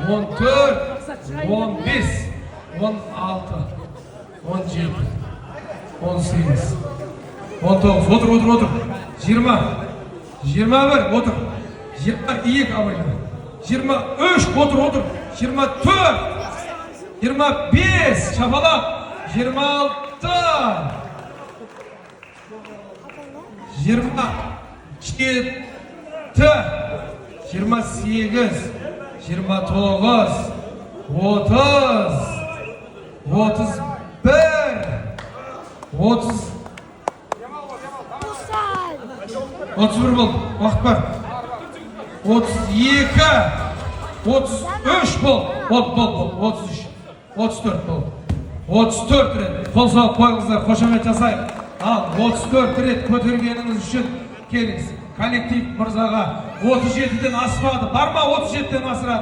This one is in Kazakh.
14, 15, 16, 17, 18, 19, отыр, отыр, отыр, 20, 21, отыр, 22, абайла, 23, отыр, отыр, 24, 25, шапалақ, 26, 27, 28, 29, 30, 31, 30, 31 болды, уақыт бар. 32, 33 болды, болды, болды, болды, 33, 34 болды. 34 рет қол соғып қойыңыздар, қошемет жасайық. Ал 34 рет көтергеніңіз үшін келіңіз. Коллектив мырзаға 37-ден аспады. Бар ма 37-ден асырады?